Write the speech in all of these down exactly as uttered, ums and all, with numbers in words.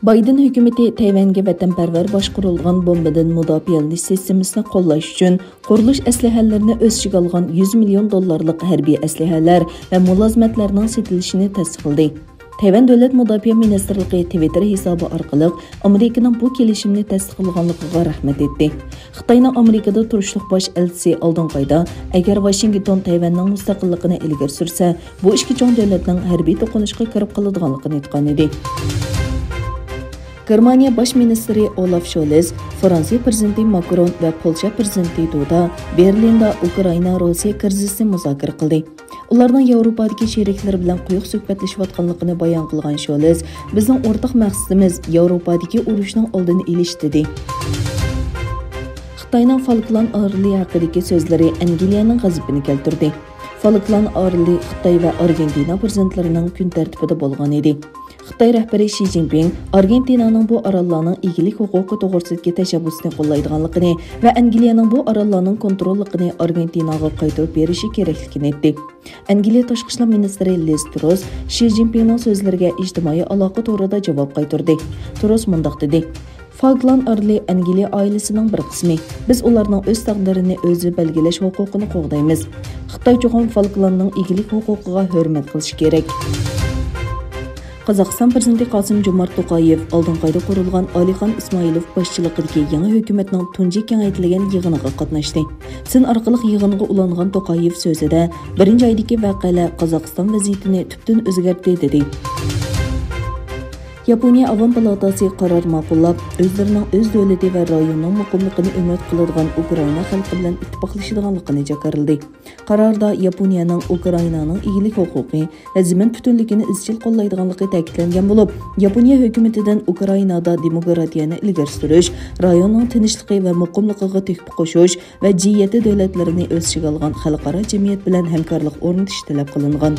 بايدېن ھۆكۈمىتى تەيۋەنگە ۋەتەنپەرۋەر باشقۇرۇلغان بومبىدىن مۇداپىئەلىنىش سىستېمىسىنى قوللاش ئۈچۈن قۇرۇلۇش ئەسلىھەلىرىنى ئۆز ئىچىگە ئالغان يۈز مىليون دوللارلىق ھەربىي ئەسلىھەلەر ۋە مۇلازىمەتلەرنىڭ سېتىلىشىنى تەستىقلىدى. تەيۋەن دۆلەت مۇداپىئە مىنىستىرلىقى تىۋىتتېر ھېسابى ئارقىلىق ئامېرىكىنىڭ بۇ كېلىشىمنى تەستىقلىغانلىقىغا رەھمەت ئېيتتى. خىتاينىڭ ئامېرىكىدا تۇرۇشلۇق باش ئەلچىسى ئالدىنقى ئايدا، ئەگەر ۋاشىنگتون تەيۋەننىڭ مۇستەقىللىقىنى ئىلگىرى سۈرسە، بۇ ئىككى چوڭ دۆلەتنىڭ ھەربىي توقۇنۇشقا كىرىپ قالىدىغانلىقىنى ئېيتقانىدى. گېرمانىيە باش مىنىستىرى ئولاف شولز، فرانسىيە پىرېزىدېنتى ماكرون ۋە پولشا پىرېزىدېنتى دۇدا بېرلىندا ئۇكرائىنا روسىيە كىرىزىسىنى مۇزاكىرە قىلدى. ئۇلارنىڭ ياۋروپادىكى شېرىكلىرى بىلەن قويۇق سۆھبەتلىشىۋاتقانلىقىنى بايان قىلغان شولز، بىزنىڭ ئورتاق مەقسىتىمىز ياۋروپادىكى ئۇرۇشنىڭ ئالدىنى ئېلىش، دېدى. خىتاينىڭ فالكلاند ئارىلى ھەققىدىكى سۆزلىرى ئەنگلىيەنىڭ غەزىپىنى كەلتۈردى. فالكلاند ئارىلى خىتاي ۋە ئارگېنتىنا پىرېزىدېنتلىرىنىڭ كۈن تەرتىپىدە بولغان ئىدى. خىتاي رەھبىرى شى جىنپىڭ ئارگېنتىنانىڭ بۇ ئاراللارنىڭ ئىگىلىك ھوقۇقى توغرىسىدىكى تەشەببۇسىنى قوللايدىغانلىقىنى ۋە ئەنگلىيەنىڭ بۇ ئاراللارنىڭ كونتروللۇقىنى ئارگېنتىناغا قايتۇرۇپ بېرىشى كېرەكلىكىنى ئېيتتى. ئەنگلىيە تاشقى ئىشلار مىنىستىرى لىز تروس شى جىنپىڭنىڭ سۆزلىرىگە ئىجتىمائىي ئالاقە تورىدا جاۋاب قايتۇردى. تروس مۇنداق دېدى: «فالكلاند ئارىلى ئەنگلىيە ئائىلىسىنىڭ بىر قىسمى. بىز ئۇلارنىڭ ئۆز تەقدىرىنى ئۆزى بەلگىلەش ھوقۇقىنى قوغدايمىز. خىتاي چوقۇم فالكلاندنىڭ ئىگىلىك ھوقۇقىغا ھۆرمەت قىلىشى كېرەك.» قازاقىستان پىرېزىدېنتى قاسىم جومارت توقايېۋ ئالدىنقى ئايدا قۇرۇلغان ئالىخان ئىسمائىلوف باشچىلىقىدىكى يېڭى ھۆكۈمەتنىڭ تۇنجى كېڭەيتىلگەن يىغىنىغا قاتناشتى. سىن ئارقىلىق يىغىنغا ئۇلانغان توقايېۋ سۆزىدە، بىرىنچى ئايدىكى ۋەقەلەر قازاقىستان ۋەزىيىتىنى تۈپتىن ئۆزگەرتتى، دېدى. ياپونىيە ئاۋام پالاتاسى قارار ماقۇللاپ، ئۆزلىرىنىڭ ئۆز دۆلىتى ۋە رايوننىڭ مۇقىملىقىنى ئۈمىد قىلىدىغان ئۇكرائىنا خەلقى بىلەن ئىتتىپاقلىشىدىغانلىقىنى جاكارلىدى. قاراردا ياپونىيەنىڭ ئۇكرائىنانىڭ ئىگىلىك ھوقۇقى ۋە زېمىن پۈتۈنلۈكىنى ئىزچىل قوللايدىغانلىقى تەكىتلەنگەن بولۇپ، ياپونىيە ھۆكۈمىتىدىن ئۇكرائىنادا دېموكراتىيەنى ئىلگىرى سۈرۈش، رايوننىڭ تىنچلىقى ۋە مۇقىملىقىغا تۆھپە قوشۇش ۋە جى يەتتە دۆلەتلىرىنى ئۆز ئىچىگە ئالغان خەلقئارا جەمئىيەت بىلەن ھەمكارلىق ئورنىتىش تەلەپ قىلىنغان.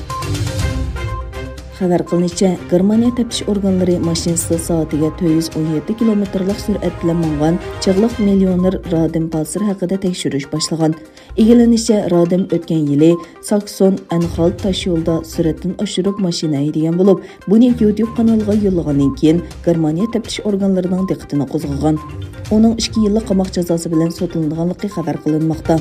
خەۋەر قىلىنىشىچە، گېرمانىيە تەپتىش ئورگانلىرى ماشىنىسىدا سائىتىگە تۆت يۈز ئون يەتتە كىلومېتىرلىق سۈرئەت بىلەن ماڭغان چىغلىق مىليونېر رادىم پاسېر ھەققىدە تەكشۈرۈش باشلىغان. ئىگىلىنىشىچە، رادىم ئۆتكەن يىلى ساكسون ئەنخالت تاشيولىدا سۈرئەتتىن ئاشۇرۇپ ماشىنا ھەيدىگەن بولۇپ، بۇنى يۇتيۇب قانىلىغا يوللىغاندىن كېيىن، گېرمانىيە تەپتىش ئورگانلىرىنىڭ دىققىتىنى قوزغىغان. ئۇنىڭ ئىككى يىللىق قاماق جازاسى بىلەن سوتلىنىدىغانلىقى خەۋەر قىلىنماقتا.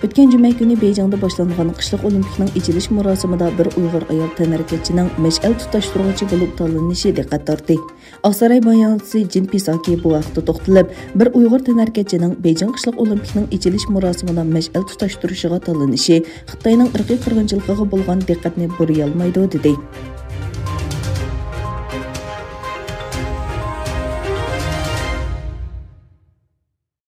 ئۆتكەن جۈمە كۈنى بېيجىڭدا باشلانغان قىشلىق ئولىمپىكنىڭ ئېچىلىش مۇراسىمىدا بىر ئۇيغۇر ئايال تەنھەرىكەتچىنىڭ مەشئەل تۇتاشتۇرغۇچى بولۇپ تاللىنىشى دىققەت تارتتى. ئاقساراي باياناتچىسى جىن پىساكى بۇ ھەقتە توختىلىپ، بىر ئۇيغۇر تەنھەرىكەتچىنىڭ بېيجىڭ قىشلىق ئولىمپىكنىڭ ئېچىلىش مۇراسىمىدا مەشئەل تۇتاشتۇرۇشىغا تاللىنىشى خىتاينىڭ ئىرقىي قىرغىنچىلىقىغا بولغان دىققەتنى بۇرىيالمايدۇ، دېدى.